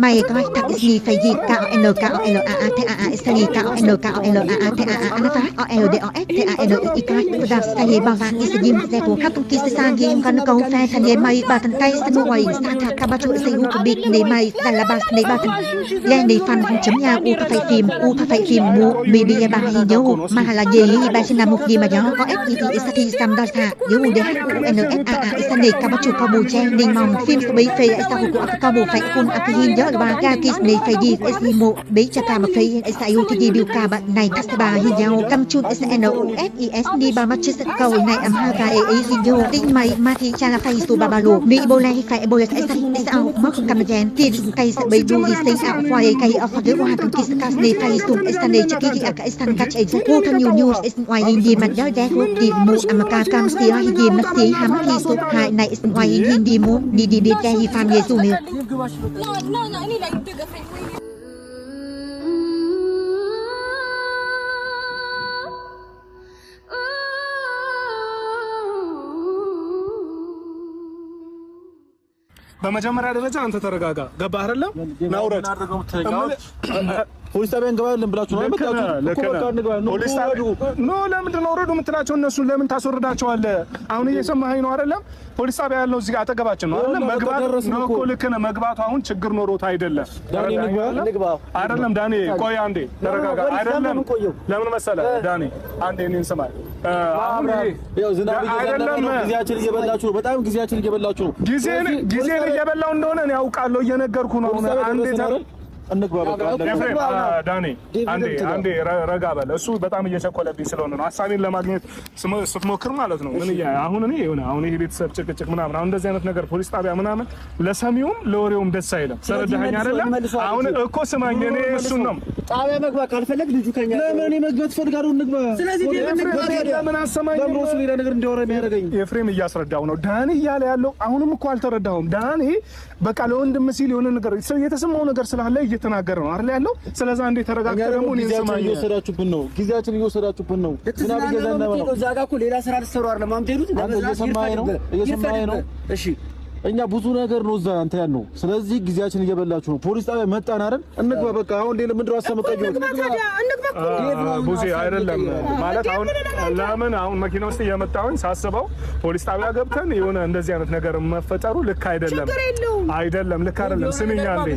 Mày coi thằng gì phải gì K O N K O L A A T A A S I K O N K O L A A T A A N F O L D O S T A N I K và sai ba và is yim ze ko khắp ki sa yim kan ko phe than ye mai ba than tay sa nuôi sa tha ka ba chu se u ko bit ne mai da la ba ne ba than le ne phan chấm nhà u phải phim u phải phim mu mi bi ba hi nhớ ma la ye ba xin nam mục gì mà gió có f i i s t sam đo sa nhớ u d h u n s a a s n ka ba chu ka bu che ninh mong phim bấy phê sa của ka bu phải kun a hi nhớ ba ga ki ne phải đi s i mo bấy cha ka ma phê s i u t d b ka bạn này thắt ba hi nhau cam chun s n u f i s d ba mắt chết cầu này am ha ka e hi nhớ tinh mày ma thi cha la phai su ba ba lu mi bo le phải bo s s s ao mắc cam gen ti cây sẽ bấy du hi sinh ao khoai cây ao khoai hoa thằng ki ka ne phai su s n cha ki a ka s n ka chạy hu thằng nhiều nhiều s y hi mặt nhớ đe hu đi mu am ka cam si hi di ma si ham hi su hai này s y hi di mu đi đi đi hi pham ye su mi. No, no, I need like bigger thing. በመጀመሪያ ደረጃ አንተ ተረጋጋ። ገባህ አይደለም? ናውረድ ፖሊስ ጣቢያ እንገባለን ብላችሁ ነው የመጣችሁት እኮ። በቃ እንግባ። ፖሊስ ጣቢያ no፣ ለምንድን ነው ውረዱ የምትላቸው? እነሱን ለምን ታስወርዳቸዋለህ? አሁን እየሰማኸኝ ነው አይደለም? ፖሊስ ጣቢያ ያለው እዚህ ጋር አጠገባችን ነው አይደለም? መግባት ነው እኮ ልክ ነህ። መግባቱ አሁን ችግር ኖሮት አይደለም። ዳኒ እንግባ አይደለም። ዳኒ ቆይ አንዴ ተረጋጋ። አይደለም ለምን መሰለህ ዳኒ፣ አንዴ እኔን ስማኝ። አሁን ያው ዝናብ እየዘነበ ነው። ጊዜያችን እየበላችሁ ነው። በጣም ጊዜያችን እየበላችሁ ነው። ጊዜን ጊዜን እየበላው እንደሆነ እኔ አውቃለሁ። እየነገርኩህ ነው። አሁን አንዴ እንግባ በቃ። ኤፍሬም ዳኒ አንዴ አንዴ ረጋ በል። እሱ በጣም እየቸኮለብኝ ስለሆነ ነው ሀሳቤን ለማግኘት ስትሞክር ማለት ነው። ምን አሁን እኔ የሆነ አሁን ይሄ ቤተሰብ ጭቅጭቅ ምናምን አሁን እንደዚህ አይነት ነገር ፖሊስ ጣቢያ ምናምን ለሰሚውም ለወሬውም ደስ አይልም። ተረዳኸኝ አይደለም? አሁን እኮ ስማኝ፣ እኔ እሱን ነው ጣቢያ መግባት ካልፈለግ ልጁ ከኛ ለምን እኔ መግባት እፈልጋለሁ። እንግባ። ስለዚህ ለምን አሰማኝ? ለምን እሱ ሌላ ነገር እንዲያወራ የሚያደርገኝ? ኤፍሬም እያስረዳው ነው ዳኒ እያለ ያለው አሁንም እኮ አልተረዳሁም። ዳኒ በቃ ለወንድም ሲል የሆነ ነገር የተሰማው ነገር ስላለ እየተናገረ ነው አይደል ያለው። ስለዛ አንዴ ተረጋግተህ ደግሞ እኔን ስማኝ። እየወሰዳችሁብን ነው፣ ጊዜያችን እየወሰዳችሁብን ነው። ዝናብ እየዘነበ ነው። እዛ ጋር እኮ ሌላ ስራ ልትሰሩ አይደለም የምትሄዱት። እየሰማኸኝ ነው? እየሰማኸኝ ነው? እሺ እኛ ብዙ ነገር ነው እዛ እንትን ያልነው። ስለዚህ ጊዜያችን እየበላችሁ ነው። ፖሊስ ጣቢያ መጣን አይደል? እንግባ በቃ። አሁን ሌላ ምንድን ነው አሰመቀየው? ቡዜ አይደለም ማለት አሁን ለምን አሁን መኪና ውስጥ እየመጣሁኝ ሳስበው ፖሊስ ጣቢያ ገብተን የሆነ እንደዚህ አይነት ነገር መፈጠሩ ልክ አይደለም። አይደለም፣ ልክ አይደለም። ስሚኝ አንዴ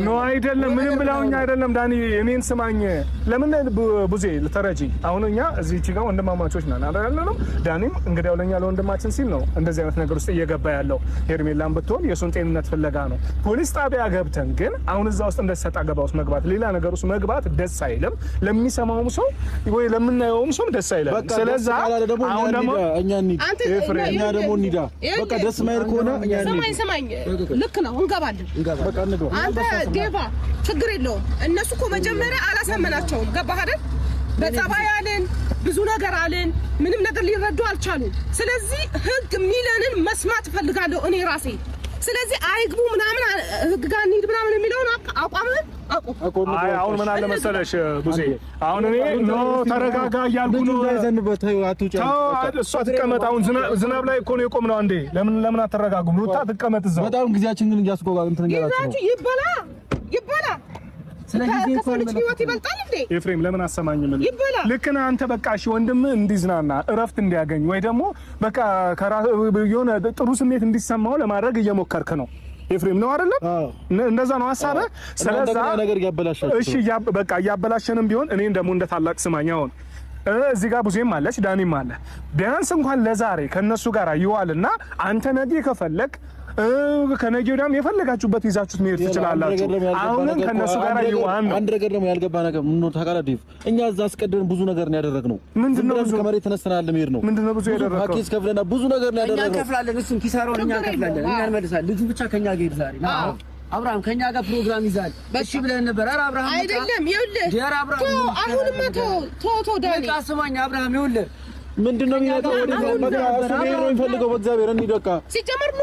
no አይደለም፣ ምንም ብለውኝ አይደለም ዳኒ፣ እኔን ስማኝ። ለምን ቡዜ ተረጂ። አሁን እኛ እዚህ ጋር ወንድማማቾች ነን አይደለም? ዳኒም እንግዲያው ለኛ ለወንድማችን ሲል ነው እንደዚህ አይነት ነገር ውስጥ እየገባ ያለው። ሄርሜላን ብትሆን የእሱን ጤንነት ፍለጋ ነው። ፖሊስ ጣቢያ ገብተን ግን አሁን እዛ ውስጥ እንደዚህ ሰጣ ገባ ውስጥ መግባት፣ ሌላ ነገር ውስጥ መግባት ደስ አይልም። ለሚሰማውም ሰው ወይ ለምናየውም ሰው ደስ አይልም። ስለዛ አሁን ደግሞ እኛ እንሂድ፣ እኛ ደግሞ እንሂዳ። በቃ ደስ ማይል ከሆነ እኛ እንሂድ። ስማኝ ስማኝ፣ ልክ ነው፣ እንገባለን። በቃ እንግባ። አንተ ዴቫ ችግር የለውም። እነሱ እኮ መጀመሪያ አላሳመናቸውም። ገባህ አይደል? በጸባይ አልን፣ ብዙ ነገር አልን፣ ምንም ነገር ሊረዱ አልቻሉም። ስለዚህ ህግ የሚለንን መስማት እፈልጋለሁ እኔ ራሴ። ስለዚህ አይግቡ ምናምን ህግ ጋር እንሂድ ምናምን የሚለውን አቋምህን አቁም። አይ አሁን ምን አለ መሰለሽ ቡዜ፣ አሁን እኔ no ተረጋጋ እያልኩ ነው። እንዳይዘንበት አትውጪ። እሷ ትቀመጥ። አሁን ዝናብ ላይ እኮ ነው የቆምነው። አንዴ ለምን ለምን አትረጋጉም? ሩታ ትቀመጥ እዛው። በጣም ጊዜያችን ግን እያስጓጓ እንትን እያላችሁ ነው። ጊዜያችሁ ይበላ ይበላ። ከሰው ልጅ ህይወት ይበልጣል እንዴ? ኤፍሬም ለምን አሰማኝም? ይበላ። ልክ ነህ አንተ። በቃ እሺ ወንድምህ እንዲዝናና እረፍት እንዲያገኝ ወይ ደግሞ በቃ የሆነ ጥሩ ስሜት እንዲሰማው ለማድረግ እየሞከርክ ነው ኤፍሬም፣ ነው አይደለም? እንደዛ ነው ሀሳብህ። ስለዛ ነገር እያበላሻችሁ እሺ፣ በቃ እያበላሸንም ቢሆን እኔን ደግሞ እንደ ታላቅ ስማኝ። አሁን እዚህ ጋር ቡዜም አለች ዳኒም አለ። ቢያንስ እንኳን ለዛሬ ከነሱ ጋር ይዋልና አንተ ነገ ከፈለግ ከነገ ወዲያም የፈለጋችሁበት ይዛችሁት መሄድ ትችላላችሁ። አሁንም ከነሱ ጋር ይዋን ነው። አንድ ነገር ደግሞ ያልገባ ነገር ምን ነው ታውቃለህ ዴቭ፣ እኛ እዛ አስቀድመን ብዙ ነገር ነው ያደረግነው። ምንድነው ብዙ ከመሬት ተነስተናል መሄድ ነው። ምንድነው ብዙ ያደረግነው? ፓኬጅ ከፍለናል፣ ብዙ ነገር ነው እኛ ያደረግነው። እንከፍላለን፣ እሱን ኪሳራውን እኛ እንከፍላለን፣ እኛ እንመልሳለን። ልጁ ብቻ ከኛ ጋር ሂድ ዛሬ። አብርሃም ከኛ ጋር ፕሮግራም ይዛል። እሺ ብለህ ነበር። ኧረ አብርሃም አይደለም፣ ይኸውልህ፣ ኧረ አብርሃም ተው፣ አሁንማ ተው ተው ተው ዳኒ በቃ ስማኝ አብርሃም፣ ይኸውልህ ምንድነው የሚመጣው? ወደ በቃ እሱ መሄድ ነው የሚፈልገው። በእግዚአብሔር እንሂድ በቃ። ሲጀመር ኑ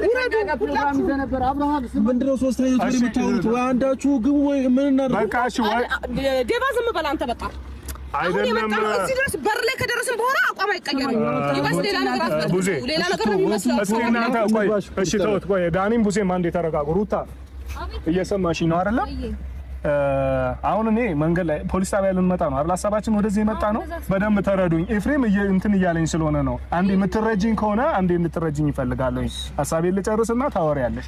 ውረዱ ፕሮግራም ይዘህ ነበር አብርሃም። ምንድነው ሶስት አይነት ወሬ የምታወሩት? ወይ አንዳችሁ ግቡ ወይ ምን እናድርግ? በቃ እሺ ወይ ዴቫ ዝም በል አንተ። በቃ አሁን አይደለም የመጣነው እዚህ ድረስ በር ላይ ከደረስን በኋላ አቋም አይቀየርም። ይባስ ሌላ ነገር አትፈልጉ፣ ቡዜ ሌላ ነገር ነው የሚመስለው። እስኪ እናንተ ቆይ፣ እሺ ተውት፣ ቆይ ዳኒም ቡዜም አንዴ ተረጋጉ። ሩታ እየሰማሽኝ ነው አይደለ? አሁን እኔ መንገድ ላይ ፖሊስ ጣቢያ ልንመጣ ነው አይደል? ሀሳባችን ወደዚህ የመጣ ነው። በደንብ ተረዱኝ። ኤፍሬም እንትን እያለኝ ስለሆነ ነው። አንዴ የምትረጂኝ ከሆነ አንዴ እንድትረጂኝ እፈልጋለሁ። ሀሳቤን ልጨርስና ታወሪያለሽ።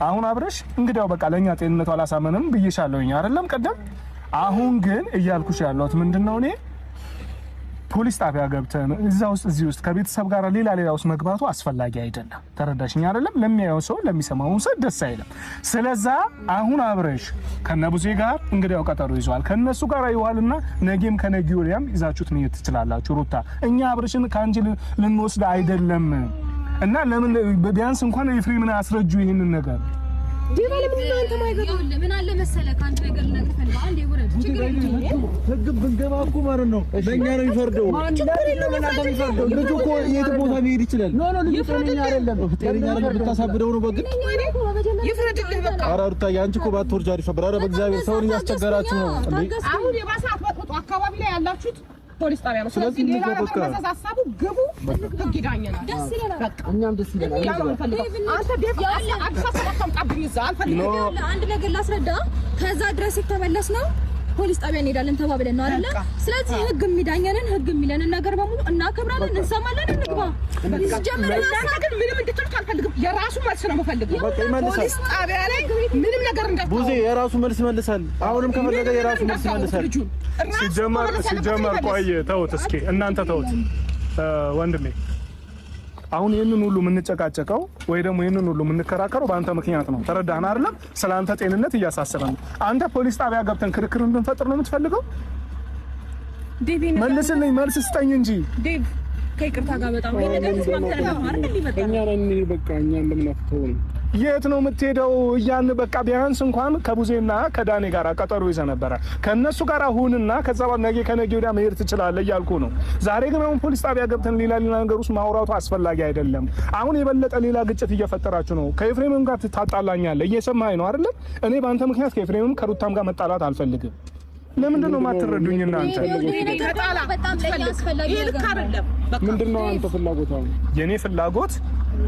አሁን አብረሽ እንግዲያው በቃ ለኛ ጤንነቱ አላሳመንም ብዬሻለሁኝ አይደለም ቀደም። አሁን ግን እያልኩሽ ያለሁት ምንድነው፣ እኔ ፖሊስ ጣቢያ ገብተን እዛ ውስጥ እዚህ ውስጥ ከቤተሰብ ጋር ሌላ ሌላ ውስጥ መግባቱ አስፈላጊ አይደለም። ተረዳሽኝ አይደለም? ለሚያየው ሰው ለሚሰማው ሰው ደስ አይልም። ስለዛ አሁን አብረሽ ከነቡዜ ጋር እንግዲያው ቀጠሮ ይዟል ከነሱ ጋር ይዋልና ነገም ከነገ ወዲያም ይዛችሁት መሄድ ትችላላችሁ። ሩታ እኛ አብረሽን ከአንቺ ልንወስድ አይደለም እና ለምን ቢያንስ እንኳን ኤፍሬምን አስረጁ ይሄንን ነገር። ምን አለ መሰለህ ከአንድ ነገር ልነግርህ ፈልጌ አንዴ ውረድ። ችግር የለውም። ህግ ብንገባ እኮ ማለት ነው ለእኛ ነው የሚፈርደው። ልጁ እኮ የት ቦታ መሄድ ይችላል። No no ልጁ ጤነኛ አይደለም። ጤነኛ አይደለም። ብታሳብደው ነው በግድ ይፍረድልህ በቃ። ኧረ ሩታዬ አንቺ እኮ ባትወርጂ አሪፍ ነበር። ኧረ በእግዚአብሔር ሰውን እያስቸገራችሁ ነው እንዴ። አሁን የባሰ አትበጥብጡ። አካባቢ ላይ ያላችሁት ፖሊስ ጣቢያ ነው። ስለዚህ ሌላ ነገር መዘዝ ሀሳቡ ግቡ፣ ህግ ይዳኘናል። ደስ ይለናል። እኛም ደስ ይለናል። ያ ነው የምንፈልገው። አንተ ዴቭ አዲስ አበባ አታምጣብኝ እዛ አልፈልግም። አንድ ነገር ላስረዳ። ከዛ ድረስ የተመለስነው ፖሊስ ጣቢያ እንሄዳለን ተባብለን ነው አይደለ? ስለዚህ ህግ የሚዳኘንን ህግ የሚለንን ነገር በሙሉ እናከብራለን፣ እንሰማለን፣ እንግባ። ሲጀመር እናንተ ግን ምንም እንድትሉት አልፈልግም። የራሱ መልስ ነው የምፈልገው። በቃ ይመልሳል። ፖሊስ ጣቢያ ላይ ምንም ነገር እንዳታወሩ። ቡዜ የራሱ መልስ ይመልሳል። አሁንም ከፈለገ የራሱ መልስ ይመልሳል። ልጁን ራሱ ሲጀመር መመለስ ያለበትን ሲጀመር ይመልስ። ቆይ ተውት እስኪ እናንተ ተውት ወንድሜ። አሁን ይህንን ሁሉ የምንጨቃጨቀው ወይ ደግሞ ይህንን ሁሉ የምንከራከረው በአንተ ምክንያት ነው። ተረዳህን አይደለም? ስለ አንተ ጤንነት እያሳሰበን ነው። አንተ ፖሊስ ጣቢያ ገብተን ክርክር እንድንፈጥር ነው የምትፈልገው? ዴቭ መልስልኝ፣ መልስ ስጠኝ እንጂ። ዴቭ ከይቅርታ ጋር በጣም ይሄ ነገር ተስማምተን ነው አይደል? እንዲመጣ እኛ ነን በቃ እኛ እንደምናፍተው ነው። የት ነው የምትሄደው? እያልን በቃ ቢያንስ እንኳን ከቡዜና ከዳኔ ጋር ቀጠሮ ይዘህ ነበረ። ከእነሱ ጋር ሁንና ከዛ በኋላ ነገ ከነገ ወዲያ መሄድ ትችላለህ እያልኩ ነው። ዛሬ ግን አሁን ፖሊስ ጣቢያ ገብተን ሌላ ሌላ ነገር ውስጥ ማውራቱ አስፈላጊ አይደለም። አሁን የበለጠ ሌላ ግጭት እየፈጠራችሁ ነው። ከኤፍሬምም ጋር ታጣላኛለህ። እየሰማኸኝ ነው አይደለም? እኔ በአንተ ምክንያት ከኤፍሬምም ከሩታም ጋር መጣላት አልፈልግም። ለምንድን ነው የማትረዱኝ እናንተ? ተጣላ በጣም ለእኛ አስፈላጊ ይሄ ልክ ነገር ነው። አይደለም። በቃ ምንድነው አንተ ፍላጎት አሁን? የኔ ፍላጎት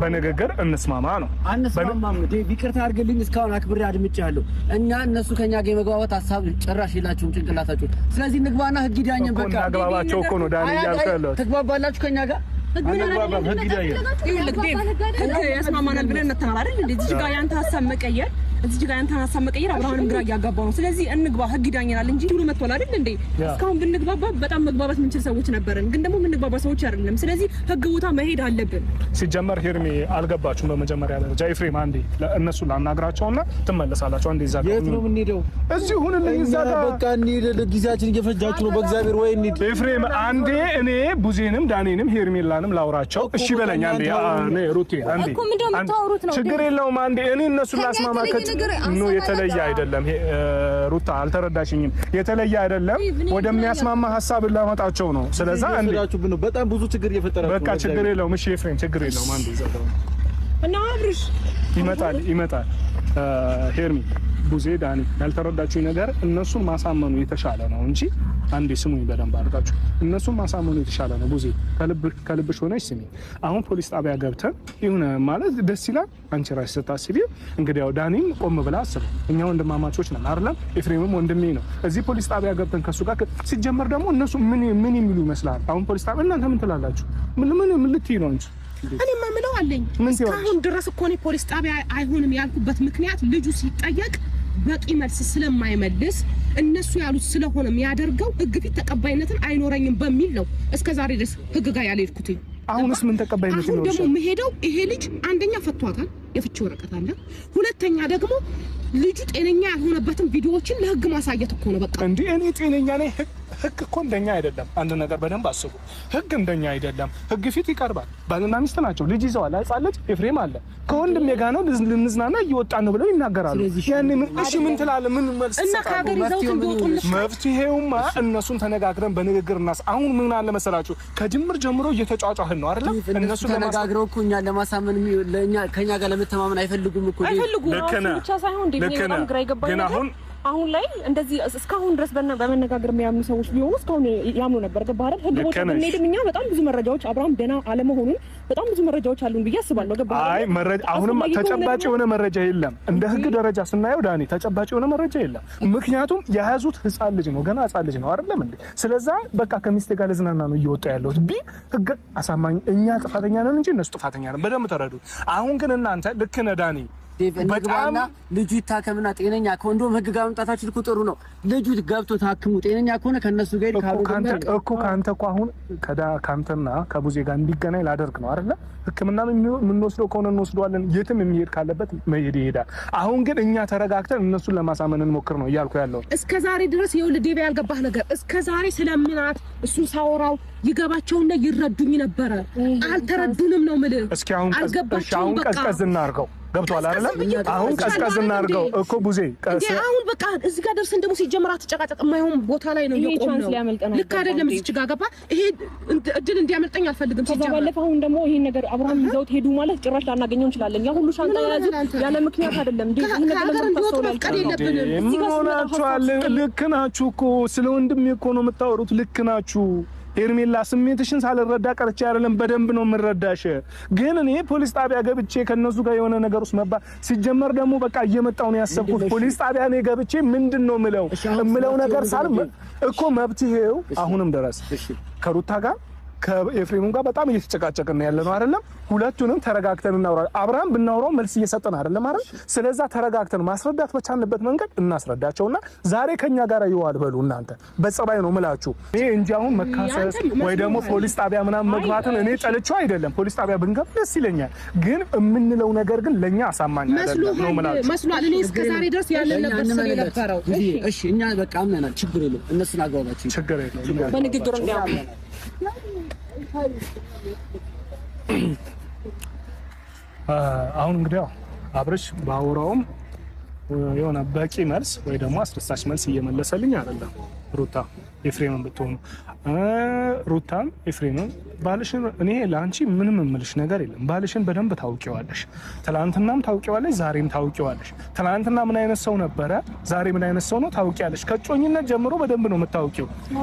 በንግግር እንስማማ ነው። አንስማማም። ዴቭ ይቅርታ አድርግልኝ፣ እስካሁን አክብሬ አድምጬሃለሁ። እኛ እነሱ ከኛ ጋር የመግባባት ሀሳብ ጭራሽ የላቸውም ጭንቅላታቸው። ስለዚህ እንግባና ህግ ይዳኘን። እኮ በቃ እናግባባቸው እኮ ነው ዳኒ እያልኩ ያለሁት። ትግባባላችሁ ከኛ ጋር? አንግባባም፣ ህግ ይዳኛል። ይኸውልህ ዴቭ ህግ ያስማማናል ብለን መተናል አይደል እንዴ? እዚህ ጋር ያንተ ሀሳብ መቀየር እዚህ ጋር ያንተን ሀሳብ መቀየር አብርሃምንም ግራ እያጋባው ነው። ስለዚህ እንግባ፣ ህግ ይዳኘናል እንጂ ሁሉ መጥቷል አይደል እንዴ? እስካሁን ብንግባባ በጣም መግባባት የምንችል ሰዎች ነበርን፣ ግን ደግሞ የምንግባባ ሰዎች አይደለም። ስለዚህ ህግ ቦታ መሄድ አለብን። ሲጀመር ሄርሜ አልገባችሁም። በመጀመሪያ ደረጃ ኤፍሬም አንዴ እነሱን ላናግራቸውና ትመለሳላችሁ። አንዴ እዛ ጋር የት ነው የምንሄደው? እዚህ ሁንልኝ እዛ እኛ ጋር በቃ እንሂድ። ጊዜያችን እየፈጃችሁ ነው። በእግዚአብሔር ወይ እንሂድ። ኤፍሬም አንዴ እኔ ቡዜንም ዳኔንም ሄርሜላንም ላውራቸው። እሺ በለኝ አንዴ። እኔ ሩቴ አንዴ እኮ ምንድን ነው የምታወሩት ነው? ችግር የለውም አንዴ እኔ እነሱን ከኛ ላስማማ። የተለየ ነገር No የተለየ አይደለም። ሩታ አልተረዳሽኝም። የተለየ አይደለም። ወደሚያስማማ ሀሳብ ላመጣቸው ነው። ስለዛ አንዴ እየወሰዳችሁብን ነው። በጣም ብዙ ችግር እየፈጠራችሁ በቃ ነው። ችግር የለውም። እሺ ኤፍሬም ችግር የለውም። አንዴ እዛ ጋር እና አብርሽ ይመጣል ይመጣል። ሄርሚ ቡዜ ዳኒ ያልተረዳችሁኝ ነገር እነሱን ማሳመኑ የተሻለ ነው እንጂ አንዴ ስሙኝ በደንብ አድርጋችሁ እነሱን ማሳመኑ የተሻለ ነው። ቡዜ ከልብሽ ሆነሽ ስሚ። አሁን ፖሊስ ጣቢያ ገብተን ይሁን ማለት ደስ ይላል። አንቺ ራስሽ ስታስቢው እንግዲህ ያው ዳኒም ቆም ብላ አስብ። እኛ ወንድማማቾች ነን አይደለም? ኤፍሬምም ወንድሜ ነው። እዚህ ፖሊስ ጣቢያ ገብተን ከሱ ጋር ሲጀመር ደግሞ እነሱ ምን ምን የሚሉ ይመስላል? አሁን ፖሊስ ጣቢያ እናንተ ምን ትላላችሁ? ምን ምን ምን ልትይ ነው አንቺ? እኔማ ምለው አለኝ። ምን ትይዋለሽ? እስካሁን ድረስ እኮ እኔ ፖሊስ ጣቢያ አይሆንም ያልኩበት ምክንያት ልጁ ሲጠየቅ በቂ መልስ ስለማይመልስ እነሱ ያሉት ስለሆነ የሚያደርገው ሕግ ፊት ተቀባይነትን አይኖረኝም በሚል ነው እስከ ዛሬ ድረስ ሕግ ጋር ያልሄድኩት። አሁንስ ምን ተቀባይነት አሁን ይኖርሻል? ደግሞ የምሄደው ይሄ ልጅ አንደኛ ፈቷታል፣ የፍቺ ወረቀት አለ። ሁለተኛ ደግሞ ልጁ ጤነኛ ያልሆነበትን ቪዲዮዎችን ለሕግ ማሳየት እኮ ነው። በቃ እንዲህ እኔ ጤነኛ ነኝ። ህግ እኮ እንደኛ አይደለም። አንድ ነገር በደንብ አስቡ። ህግ እንደኛ አይደለም። ህግ ፊት ይቀርባል። ባልና ሚስት ናቸው፣ ልጅ ይዘዋል። ሕፃን ልጅ ኤፍሬም አለ። ከወንድሜ ጋር ነው ልንዝናና እየወጣን ነው ብለው ይናገራሉ። ያኔ ምን እሺ ምን ትላለህ? ምን መልስ እና ትሰጣለህ? ከሀገር ይዘውት እንዲወጡ መፍትሄውማ እነሱን ተነጋግረን በንግግር እናስ አሁን ምን አለ መሰላችሁ ከጅምር ጀምሮ እየተጫጫህን ነው አይደለም? እነሱ እነሱን ለማስ ተነጋግረው እኮ እኛን ለማሳመን ለእኛ ከኛ ጋር ለመተማመን አይፈልጉም እኮ ዴቭ። አይፈልጉም። ልክ አሁን ነህ። ብቻ ሳይሆን ዴቭ እኔ ልክ በጣም ነህ። ግራ የገባኝ ግን ነገር አሁን አሁን ላይ እንደዚህ እስካሁን ድረስ በመነጋገር የሚያምኑ ሰዎች ቢሆኑ እስካሁን ያምኑ ነበር። ገባህ አይደል? ህግ ቦታ ብንሄድም እኛ በጣም ብዙ መረጃዎች አብርሃም ደህና አለመሆኑን በጣም ብዙ መረጃዎች አሉን ብዬ አስባለሁ። ገባህ አይደል? አይ መረጃ አሁንም ተጨባጭ የሆነ መረጃ የለም። እንደ ህግ ደረጃ ስናየው ዳኒ ተጨባጭ የሆነ መረጃ የለም። ምክንያቱም የያዙት ህፃን ልጅ ነው፣ ገና ህፃን ልጅ ነው አይደለም እንዴ? ስለዛ በቃ ከሚስቴ ጋር ልዝናና ነው እየወጣ ያለሁት ቢ ህግ አሳማኝ፣ እኛ ጥፋተኛ ነን እንጂ እነሱ ጥፋተኛ ነን። በደንብ ተረዱ። አሁን ግን እናንተ ልክ ነህ ዳኒ፣ በጣም ልጁ ይታከምና ጤነኛ ከሆነ እንደውም ህግ ጋር መምጣታችን እኮ ጥሩ ነው። ልጁ ገብቶ ታክሙ ጤነኛ ከሆነ ከነሱ ጋር እኮ ከአንተ እኮ አሁን ከአንተና ከቡዜ ጋር እንዲገናኝ ላደርግ ነው አይደለ? ሕክምናም የምንወስደው ከሆነ እንወስደዋለን። የትም የሚሄድ ካለበት መሄድ ይሄዳል። አሁን ግን እኛ ተረጋግተን እነሱን ለማሳመን እንሞክር ነው እያልኩ ያለው። እስከ ዛሬ ድረስ ይኸውልህ ዴቪ ያልገባህ ነገር እስከ ዛሬ ስለምናት እሱን ሳወራው ይገባቸውና ይረዱኝ ነበረ። አልተረዱንም ነው የምልህ። እስኪ አሁን ቀዝቀዝ እናድርገው። ገብቷል አይደል? አሁን ቀዝቀዝ እናድርገው እኮ ቡዜ። አሁን በቃ እዚህ ጋር ደርሰን ደግሞ ሲጀምር አትጨቃጨቅ። የማይሆን ቦታ ላይ ነው የቆምነው። ልክ አይደለም። እዚህ ጋር ገባ። ይሄ እድል እንዲያመልጠኝ አልፈልግም። ከዛ ባለፈ አሁን ደግሞ ይሄን ነገር አብርሃም ይዘውት ሄዱ ማለት ጭራሽ ላናገኘው እንችላለን። ያ ሁሉ ሻንጣ የያዙት ያለ ምክንያት አይደለም። እንዴ ይሄን ነገር እንዲወጡ መፍቀድ የለብንም። እዚህ ጋር ሆናችኋል። ልክ ናችሁ እኮ ስለ ወንድሜ እኮ ነው የምታወሩት። ልክ ናችሁ። ሄርሜላ ስሜትሽን ሳልረዳ ቀርቼ አይደለም፣ በደንብ ነው የምረዳሽ። ግን እኔ ፖሊስ ጣቢያ ገብቼ ከነሱ ጋር የሆነ ነገር ውስጥ መባ ሲጀመር ደግሞ በቃ እየመጣው ነው ያሰብኩት። ፖሊስ ጣቢያ ነው ገብቼ ምንድነው ምለው ነገር ሳል እኮ መብትሄው አሁንም ድረስ ከሩታ ጋር ከኤፍሬም ጋር በጣም እየተጨቃጨቅን ነው ያለነው አይደለም? ሁለቱንም ተረጋግተን እናውራ። አብርሃም ብናውራው መልስ እየሰጠን አይደለም አይደል? ስለዛ ተረጋግተን ማስረዳት በቻልንበት መንገድ እናስረዳቸውና ዛሬ ከኛ ጋር ይዋል በሉ። እናንተ በጸባይ ነው ምላችሁ። እኔ እንጂ አሁን መካሰስ ወይ ደግሞ ፖሊስ ጣቢያ ምናምን መግባትን እኔ ጠልቼው አይደለም። ፖሊስ ጣቢያ ብንገባ ደስ ይለኛል፣ ግን የምንለው ነገር ግን ለኛ አሳማኝ አይደለም ነው ምላችሁ። መስሏል። እኔ እስከ ዛሬ ድረስ ያለን ነበር ስለ የነበረው። እሺ እኛ በቃ አምነናል። ችግር የለም። እነሱን አግባባችሁ። ችግር የለም። በንግግር እንዲያውም አሁን እንግዲህ አብርሽ ባወራውም የሆነ በቂ መልስ ወይ ደግሞ አስደሳች መልስ እየመለሰልኝ አይደለም። ሩታ ኤፍሬምን ብትሆኑ ሩታም ኤፍሬምም ባልሽን እኔ ለአንቺ ምንም እምልሽ ነገር የለም። ባልሽን በደንብ ታውቂዋለሽ። ትላንትናም ታውቂዋለሽ፣ ዛሬም ታውቂዋለሽ። ትላንትና ምን አይነት ሰው ነበረ፣ ዛሬ ምን አይነት ሰው ነው ታውቂያለሽ። ከጮኝነት ጀምሮ በደንብ ነው የምታውቂው።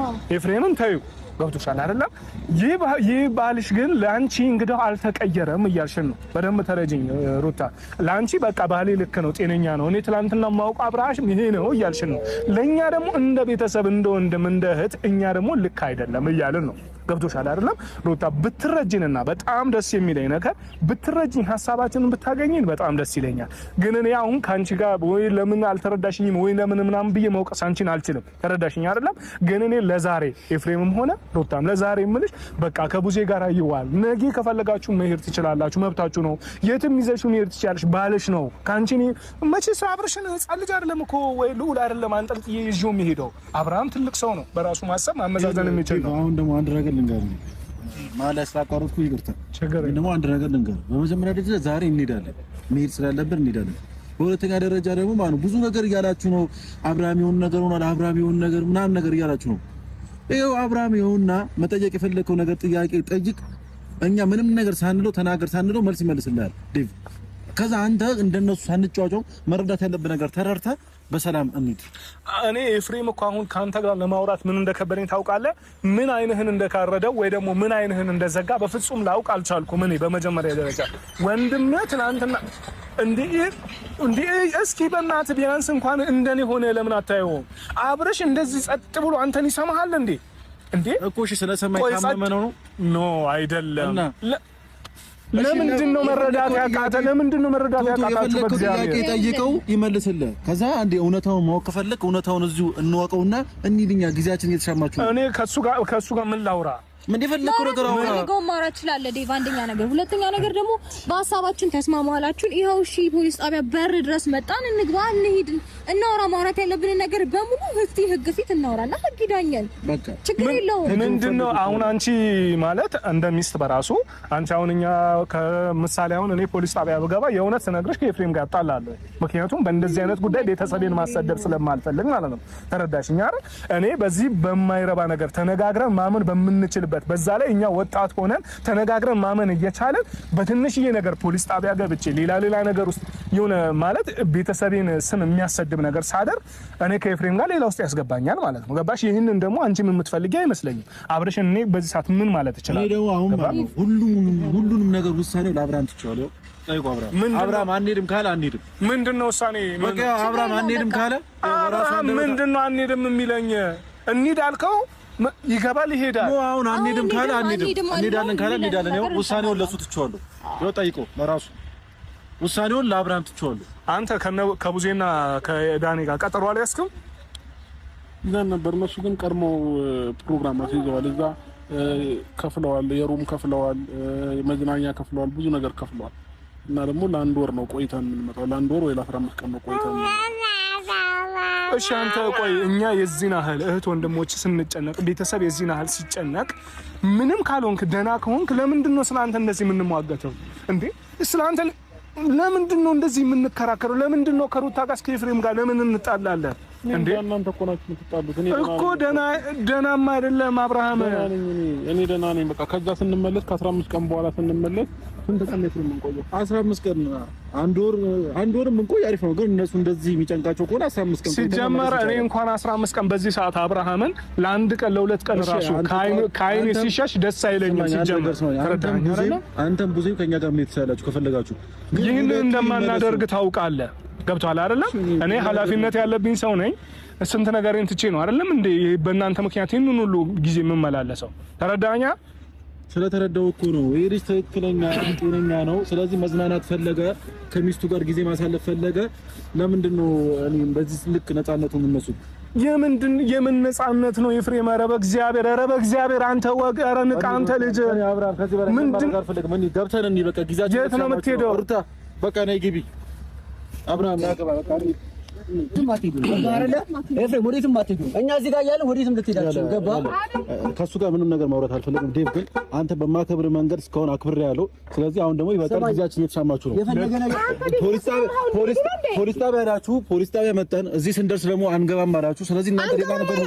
ኤፍሬምን ተይው፣ ገብቶሻል አይደለም? ይህ ባልሽ ግን ለአንቺ እንግዲህ አልተቀየረም እያልሽን ነው። በደንብ ተረጅኝ ሩታ። ለአንቺ በቃ ባሌ ልክ ነው፣ ጤነኛ ነው፣ እኔ ትላንትና ማውቀው አብርሃሽም ይሄ ነው እያልሽን ነው። ለእኛ ደግሞ እንደ ቤተሰብ እንደ ወንድም እንደ እህት እኛ ደግሞ ልክ አይደለም እያልን ነው። ገብቶሻል አይደለም ሩታ? ብትረጅንና በጣም ደስ የሚለኝ ነገር ብትረጅኝ፣ ሀሳባችንን ብታገኝን በጣም ደስ ይለኛል። ግን እኔ አሁን ከአንቺ ጋር ወይ ለምን አልተረዳሽኝም ወይ ለምን ምናምን ብዬ መውቀስ አንቺን አልችልም። ተረዳሽኝ አይደለም? ግን እኔ ለዛሬ ኤፍሬምም ሆነ ሩታም ለዛሬ የምልሽ በቃ ከቡዜ ጋር ይዋል። ነገ ከፈለጋችሁ መሄድ ትችላላችሁ፣ መብታችሁ ነው። የትም ይዘሽው መሄድ ትችላለሽ፣ ባልሽ ነው። ከአንቺ እኔ መቼስ አብርሽን ሕፃን ልጅ አይደለም እኮ ወይ ልዑል አይደለም አንጠልጥዬ ይዤው የሚሄደው። አብርሃም ትልቅ ሰው ነው፣ በራሱ ማሰብ ማመዛዘን የሚችል ነው። አሁን ደግሞ አንድ ነገር ልንገርህ፣ ማለት ስላቋረጥኩ ይቅርታ። ደግሞ አንድ ነገር ልንገርህ፣ በመጀመሪያ ደረጃ ዛሬ እንሄዳለን፣ መሄድ ስላለብን እንሄዳለን። በሁለተኛ ደረጃ ደግሞ ማለት ብዙ ነገር እያላችሁ ነው። አብርሃም የሆነ ነገር ሆኗል፣ አብርሃም የሆነ ነገር ምናምን ነገር እያላችሁ ነው። ይኸው አብርሃም ይኸውና፣ መጠየቅ የፈለከው ነገር ጥያቄ ጠይቅ። እኛ ምንም ነገር ሳንለው ተናገር ሳንለው መልስ ይመልስልሃል ዴቭ። ከዛ አንተ እንደነሱ ሳንጫጫው መረዳት ያለብህ ነገር ተረድተህ በሰላም እንሂድ። እኔ ኤፍሬም እኮ አሁን ካንተ ጋር ለማውራት ምን እንደከበደኝ ታውቃለህ? ምን አይንህን እንደካረደው ወይ ደግሞ ምን አይንህን እንደዘጋ በፍጹም ላውቅ አልቻልኩም። እኔ በመጀመሪያ ደረጃ ወንድምህ ትናንትና እንዴ እንዴ እስኪ በእናትህ ቢያንስ እንኳን እንደኔ ሆነ ለምን አታየውም? አብርሽ እንደዚህ ጸጥ ብሎ አንተን ይሰማሃል እንዴ? እንዴ እኮ እሺ፣ ስለሰማኝ ታመመ ነው? No አይደለም። ለምንድን ነው መረዳት ያቃተ? ለምንድን ነው መረዳት ያቃታችሁ? በእግዚአብሔር ጠይቀው ይመልስልህ። ከዛ አንዴ እውነታውን ማወቅ ከፈለክ እውነታውን እዚሁ እንወቀውና እንሂድኛ። ጊዜያችን እየተሻማችሁ ነው። እኔ ከሱ ጋር ምን ላውራ? ምን የፈለከው ነገር አውራ። ማውራት ትችላለህ ዴቭ። አንደኛ ነገር፣ ሁለተኛ ነገር ደግሞ በሀሳባችን ተስማማላችሁን። ይኸው እሺ፣ ፖሊስ ጣቢያ በር ድረስ መጣን። እንግባ፣ እንሂድ፣ እናውራ። ማውራት ያለብንን ነገር በሙሉ ህግ ፊት እናውራና ህግ ይዳኘን። በቃ ችግር የለውም። ምንድነው አሁን አንቺ ማለት እንደ ሚስት በራሱ አንቺ አሁን እኛ ከምሳሌ አሁን እኔ ፖሊስ ጣቢያ ብገባ የእውነት ስነግርሽ ከኤፍሬም ጋር እጣላለሁ። ምክንያቱም በእንደዚህ አይነት ጉዳይ ቤተሰቤን ማሰደብ ስለማልፈልግ ማለት ነው። ተረዳሽኝ አይደል? እኔ በዚህ በማይረባ ነገር ተነጋግረን ማመን በምንችልበት ባለንበት፣ በዛ ላይ እኛ ወጣት ሆነን ተነጋግረን ማመን እየቻለን በትንሽዬ ነገር ፖሊስ ጣቢያ ገብቼ ሌላ ሌላ ነገር ውስጥ የሆነ ማለት ቤተሰቤን ስም የሚያሰድብ ነገር ሳደርግ እኔ ከኤፍሬም ጋር ሌላ ውስጥ ያስገባኛል ማለት ነው። ገባሽ? ይህንን ደግሞ አንቺም የምትፈልጊ አይመስለኝም። አብረሽን እኔ በዚህ ሰዓት ምን ማለት እችላለሁ? እኔ ደግሞ አሁን ሁሉንም ነገር ውሳኔው ለአብርሃም ትቼዋለሁ። ጠይቁ አብርሃም። አብርሃም አንሄድም ካለ አንሄድም። ምንድነው ውሳኔ? በቃ አብርሃም አንሄድም ካለ አብርሃም ምንድነው አንሄድም የሚለኝ? እንሂድ አልከው ይገባል፣ ይሄዳል። No አሁን አንሄድም ካለ አንሄድም፣ እንሄዳለን ካለ እንሄዳለን። ያው ውሳኔውን ለሱ ትቼዋለሁ። ያው ጠይቆ ለራሱ ውሳኔውን ለአብርሃም ትቼዋለሁ። አንተ ከቡዜና ከዳኔ ጋር ቀጠሮ አልያዝክም? ይዘን ነበር። እነሱ ግን ቀድመው ፕሮግራም አስይዘዋል። እዛ ከፍለዋል፣ የ room ከፍለዋል፣ የመዝናኛ ከፍለዋል፣ ብዙ ነገር ከፍለዋል። እና ደግሞ ለአንድ ወር ነው ቆይተን የምንመጣው። ለአንድ ወር ወይ ለ15 ቀን ነው ቆይተን። እሺ አንተ ቆይ፣ እኛ የዚህን ያህል እህት ወንድሞች ስንጨነቅ፣ ቤተሰብ የዚህን ያህል ሲጨነቅ፣ ምንም ካልሆንክ ደህና ከሆንክ ለምንድን ነው ስለአንተ እንደዚህ የምንሟገተው እንዴ? ስለአንተ ለምንድን ነው እንደዚህ የምንከራከረው? ለምንድን ነው ከሩታ ጋር እስከ ኤፍሬም ጋር ለምን እንጣላለን እንዴ? እናንተ እኮ ናችሁ የምትጣሉት። እኔ እኮ ደህናማ አይደለም አብርሃም። እኔ ደህና ነኝ። በቃ ከዛ ስንመለስ ከ15 ቀን በኋላ ስንመለስ ስንት ቀን ነው የምንቆየው? 15 ቀን አንድ ወር የምንቆይ አሪፍ ነው። ግን እነሱ እንደዚህ የሚጨንቃቸው ከሆነ 15 ቀን ሲጀመር እኔ እንኳን 15 ቀን በዚህ ሰዓት አብርሃምን ለአንድ ቀን ለሁለት ቀን ራሱ ከአይኔ ሲሸሽ ደስ አይለኝም። ሲጀመር አንተም ቡዜም ከኛ ጋር መሄድ ትችላላችሁ ከፈለጋችሁ። ይህንን እንደማናደርግ ታውቃለህ። ገብቶሃል አይደለም? እኔ ኃላፊነት ያለብኝ ሰው ነኝ። ስንት ነገሬን ትቼ ነው አይደለም እንዴ በእናንተ ምክንያት ይህንን ሁሉ ጊዜ የምመላለሰው። ተረዳኛ? ስለተረዳው እኮ ነው። ይሄ ልጅ ትክክለኛ ጤነኛ ነው። ስለዚህ መዝናናት ፈለገ፣ ከሚስቱ ጋር ጊዜ ማሳለፍ ፈለገ። ለምንድን ነው እኔ በዚህ ልክ ነፃነቱ የምነሱት? የምን ነፃነት ነው ኤፍሬም? ኧረ በእግዚአብሔር፣ ኧረ በእግዚአብሔር አንተ ወግ፣ ኧረ ንቃ አንተ ልጅ። አብርሃም ከዚህ በላይ ምንድን አልፈልግም። እኔ ገብተን እንሂድ በቃ ጊዜያችን። የት ነው የምትሄደው? ሩታ በቃ ነይ ግቢ። አብርሃም ና ግባ በቃ ኤፍሬም ወዴትም አትሄዱም። እኛ እዚህ ጋር እያለን ወዴትም ልትሄድ አትችልም። ገባህ? ከእሱ ጋር ምንም ነገር ማውራት አልፈልግም። ዴቭ ግን አንተ በማከብር መንገድ እስካሁን አክብሬያለሁ። ስለዚህ አሁን ደግሞ ይበቃል። ጊዜያችን እየተሻማችሁ ነው። ፖሊስ ጣቢያ ናችሁ። ፖሊስ ጣቢያ መጠን እዚህ ስንደርስ ደግሞ አንገባም አላችሁ። ስለዚህ እናንተ ሌላ ነገር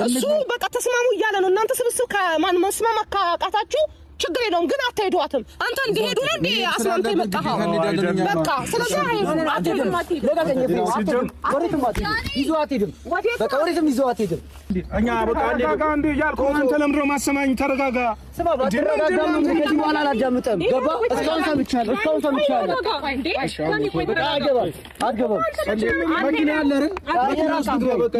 እሱ በቃ ተስማሙ እያለ ነው። እናንተ ስብስብ ከማን መስማማት ካቃታችሁ ችግር የለውም፣ ግን አትሄዷትም። አንተ እንዲሄዱ ነው እንዴ አስማምተህ የመጣኸው? በቃ ስለዚህ አትሄድም። ይዘው አትሄድም። በቃ ወዴትም ይዘው አትሄድም። እኛ በቃ ተረጋጋ እንዴ እያልኩህ አንተ ለምንድን ነው የማሰማኝ? ተረጋጋ። ስማ ባትረጋጋም ከዚህ በኋላ አላዳምጥም። ገባህ? እስካሁን ሰምቻለሁ። እስካሁን ሰምቻለሁ። አትገባም፣ አትገባም። መኪና አለ አይደል? መኪና ውስጥ ግባ። በቃ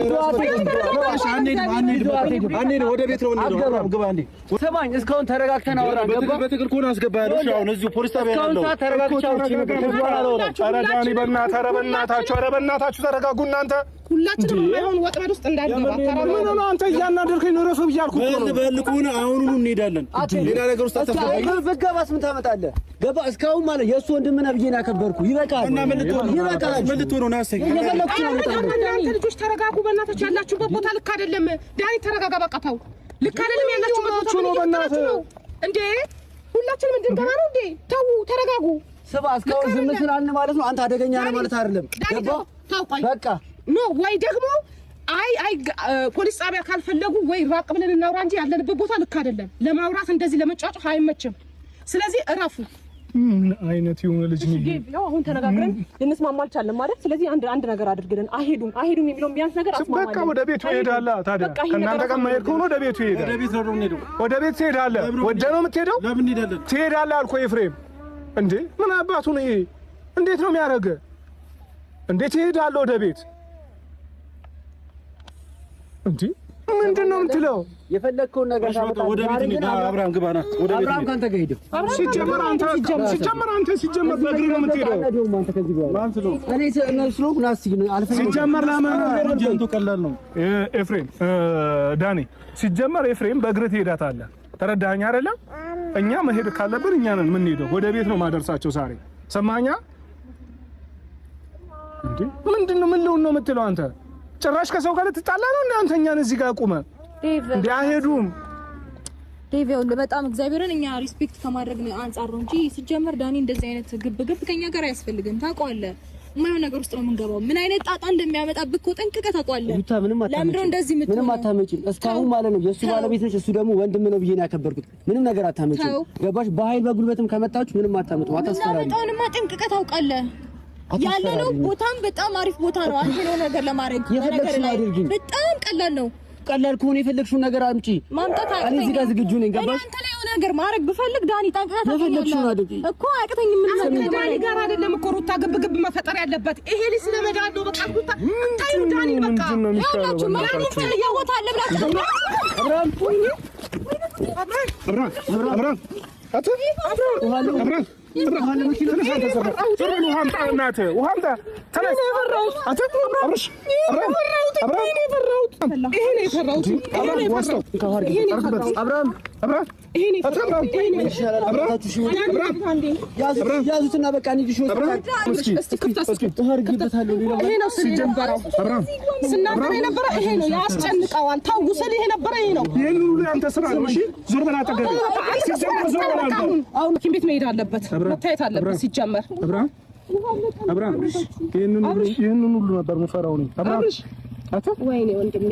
አንሄድም፣ ወደ ቤት ነው የምንሄደው። ግባ እንዴ። ስማኝ፣ እስካሁን ተረጋግተን አወራን። ገባህ? በትክክል ከሆነ አስገባለሁ። እሺ አሁን እዚሁ ፖሊስ ጣቢያ ነው ያለው። ተረጋግቼ አውርቼ ነበር። ከዚህ በኋላ አላወራም። ኧረ ዳኒ በእናትህ፣ ኧረ በእናታችሁ፣ ኧረ በእናታችሁ ተረጋጉ እናንተ። ሁላችንም የማይሆን ወጥመድ ውስጥ እንዳንገባ። ምን ሆነህ አንተ እያናደርከኝ ነው። ረፍ እያልኩህ እኮ ነው። በል ከሆነ አሁኑኑ እንሄዳለን። ሌላ ነገር ውስጥ አታስገባኝ። ብትገባስ ምን ታመጣለህ? ገባህ? እስካሁን ማለት የእሱ ወንድም ነህ ብዬ ነው ያከበርኩህ። ይበቃል፣ እና ምን ልትሆን ነው? ይበቃል። ምን ልትሆን ነው? ናሰኝ የፈለኩትን አመጣለሁ። እናንተ ልጆች ተረጋጉ፣ በእናታችሁ ያላችሁበት ቦታ ልክ አይደለም። ዳኒ ተረጋጋ፣ በቃ ተው። ልክ አይደለም ያላችሁበት ቦታ ነው። በእናትህ ነው እንዴ? ሁላችንም እንድንገባ ነው እንዴ? ተው፣ ተረጋጉ። ስማ፣ እስካሁን ዝም ስላልን ማለት ነው አንተ አደገኛ ነህ ማለት አይደለም። ገባህ? ተው፣ ቆይ በቃ No ወይ ደግሞ አይ አይ ፖሊስ ጣቢያ ካልፈለጉ ወይ ራቅ ብለን እናውራ እንጂ ያለንበት ቦታ ልክ አይደለም። ለማውራት እንደዚህ ለመጫጫህ አይመችም። ስለዚህ እረፉ። ምን አይነት የሆነ ልጅ ነው? ያው አሁን ተነጋግረን ልንስማማ አልቻልንም ማለት። ስለዚህ አንድ ነገር አድርግልን። አይሄዱም አይሄዱም የሚለውን ቢያንስ ነገር አስማማለን። በቃ ወደ ቤቱ ይሄዳል። ታዲያ ከእናንተ ጋር የማይሄድ ከሆነ ወደ ቤቱ ይሄዳል። ወደ ቤት ነው የምንሄደው። ወደ ቤት ትሄዳለህ። ወደ ነው የምትሄደው? ለምን እንሄዳለን? ትሄዳለህ አልኩህ ኤፍሬም። እንዴ ምን አባቱ ነው ይሄ? እንዴት ነው የሚያደርገህ? እንዴት ይሄዳል ወደ ቤት? እንዴ ምንድን ነው የምትለው? የፈለግከውን ነገር ታመጣለህ። ወደ ቤት እንሂድ። አብርሃም ግባ ና። ወደ ቤት አብርሃም ካንተ ጋር ሄደው ሲጀመር አንተ ሲጀመር በእግርህ ነው የምትሄደው። አንተ ከዚህ በኋላ እኔ ስለሆንኩ ና እስኪ አልፈልግም። ሲጀመር ለምን አንተ ቀላል ነው ኤፍሬም፣ ዳኒ ሲጀመር ኤፍሬም በእግርህ ትሄዳታለህ። ተረዳኸኝ አይደለም? እኛ መሄድ ካለብን እኛ ነን የምንሄደው። ወደ ቤት ነው ማደርሳቸው ዛሬ። ሰማኸኝ? እንዴ ምንድን ነው ምን ልሁን ነው የምትለው አንተ? ጭራሽ ከሰው ጋር ልትጣላ ነው እንዴ? አንተ እኛን እዚህ ጋር ቁመህ እንዴ? አይሄዱም። ዴቭ ይኸውልህ በጣም እግዚአብሔርን እኛ respect ከማድረግ አንጻር ነው እንጂ ሲጀመር ዳኒ እንደዚህ አይነት ግብ ግብ ከኛ ጋር አያስፈልግም። ታውቀዋለህ። የማይሆን ነገር ውስጥ ነው የምንገባው። ምን አይነት ጣጣ እንደሚያመጣብህ እኮ ጠንቅቀህ ታውቀዋለህ። ሩታ ምንም አታመጪም። ለምንድነው እንደዚህ የምትሆነው? ምንም አታመጪም። እስካሁን ማለት ነው የእሱ ባለቤት ነች፣ እሱ ደግሞ ወንድም ነው ብዬ ነው ያከበርኩት። ምንም ነገር አታመጪም። ገባሽ? በኃይል በጉልበትም ከመጣችሁ ምንም አታመጡም። አታስፈራሪም። የምናመጣውንማ ጠንቅቀህ ታውቃለህ። ያለነው ቦታም በጣም አሪፍ ቦታ ነው። አንተ ነው ነገር ለማድረግ የፈለግሽውን አድርጊ። በጣም ቀላል ነው። ቀላል ከሆነ የፈለግሽውን ነገር አምጪ። ማምጣት አያቅተኝም። እኔ እዚህ ጋር ዝግጁ ነኝ። ገባሽ? እኔ አንተ ላይ የሆነ ነገር ማድረግ ብፈልግ ዳኒ ጠንቅቀህ የፈለግሽውን አድርጊ እኮ አያቅተኝም። ምን ነገር ከዳኒ ጋር አይደለም እኮ ሩታ ግብግብ መፈጠር ያለበት። ይሄ ልጅ ስለመዳን ነው። በቃ ሩታ ታዩ ዳኒ በቃ ያውላችሁ ማንም ፈልገው ቦታ አለ ብላችሁ አብርሃም አብርሃም አብርሃም ያዙትና በቃ ስናገር የነበረ ይሄ ነው። ያስጨንቀዋል። ተው ስል ይሄ ነበረ። ይሄ ነው። ይሄን ሁሉ ያንተ ስራ ነው። እሺ ዞር በል አጠገቤ። ሲጀመር ዞር በል አንተ። አሁን ሐኪም ቤት መሄድ አለበት፣ መታየት አለበት። ሲጀመር አብርሃም ይሄንን ሁሉ ነበር የምፈራው እኔ። አብርሃም ወይኔ ወንድሜ፣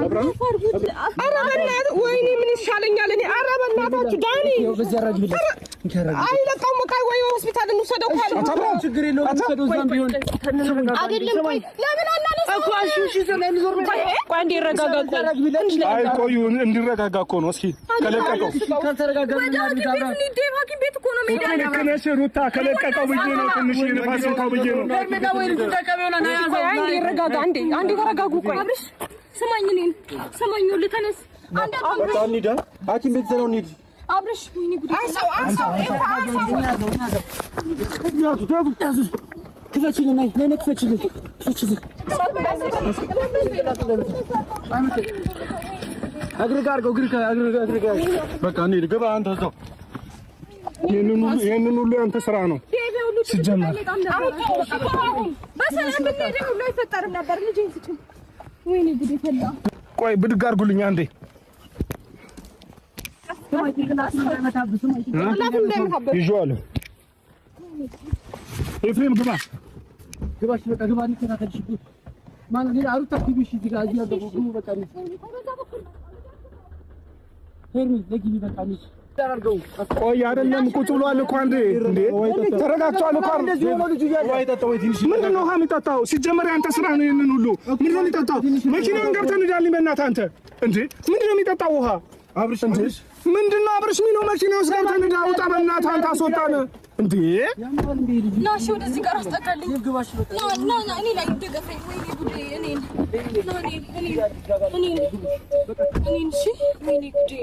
ኧረ በእናትህ ወይኔ፣ ምን ይሻለኛል እኔ። ኧረ በእናታችሁ ዳኒ አይለቀውም። በቃ ወይ ሆስፒታል እንውሰደው ካለ ችግር የለውም እንውሰደው። እዛም ቢሆን አይደለም። ቆይ ለምን አናነሳውም? እኮ እሺ፣ እሺ፣ ቆይ አንዴ ይረጋጋ። አይ ቆዩ፣ እንዲረጋጋ እኮ ነው። እስኪ ከለቀቀው ካልተረጋጋ ሐኪም ቤት እኮ ነው መሄድ ልክ ነሽ ሩታ። ከለቀቀው ብዬ ነው፣ ትንሽ ንፋስ እንኳን ብዬ ነው። አንዴ ይረጋጋ። አንዴ አንዴ ተረጋጉ። ቆይ አብርሽ ስማኝ፣ እኔን ስማኝ፣ ይኸውልህ ተነስ። አንድ በቃ እንሂድ፣ ሐኪም ቤት ዘነው እንሂድ። አብርሽ ወይኔ ጉዴ! አንሳው፣ አንሳው፣ አንሳው። ክፈችልን፣ ነይ ነይ፣ ክፈችልን፣ ክፈችልን። እግር ጋር አድርገው፣ እግር ጋር፣ እግር ጋር። በቃ እንሂድ። ግባ አንተ እዛው። ይሄንን ሁሉ ያንተ ስራ ነው ሲጀመር። በሰላም ብንሄድ ሁሉ አይፈጠርም ነበር። ልጄን ስጭኝ። ወይኔ ጉዴ ፈላ። ቆይ ብድግ አድርጉልኝ አንዴ። ይዤዋለሁ። ኤፍሬም ግባ ግባ። እሺ በቃ ግባ። እንከታተልሽ። ማነው ሌላ? ሩታ ግቢ። እሺ እዚህ ጋር እዚህ ጋር ግቡ። በቃ እንሂድ። ሄርሚ ለግቢ። በቃ እንሂድ። ቆይ አይደለም፣ ቁጭ ብሏል እኮ አንዴ። እንዴ ተረጋግቷል እኮ። ምንድን ነው ውሃ የሚጠጣው? ሲጀመር ያንተ ስራ ነው። ይሄንን ሁሉ ምንድን ነው የሚጠጣው? መኪናውን ገብተህ እንሄዳለን። በእናትህ አንተ እንዴ ምንድን ነው የሚጠጣው ውሃ? አብርሽ ምንድን ነው አብርሽ የሚለው? መኪና ውስጥ ገብተህ እንሂድ። አውጣ በእናትህ አንተ አስወጣን። እንዴ ና እሺ፣ ወደዚህ ጋር አስጠጋልኝ። ና ና ና፣ እኔ ላይ ደገፈኝ። ወይኔ ጉዴ! እኔን ና፣ እኔን እኔን እኔን እኔን። እሺ፣ ወይኔ ጉዴ!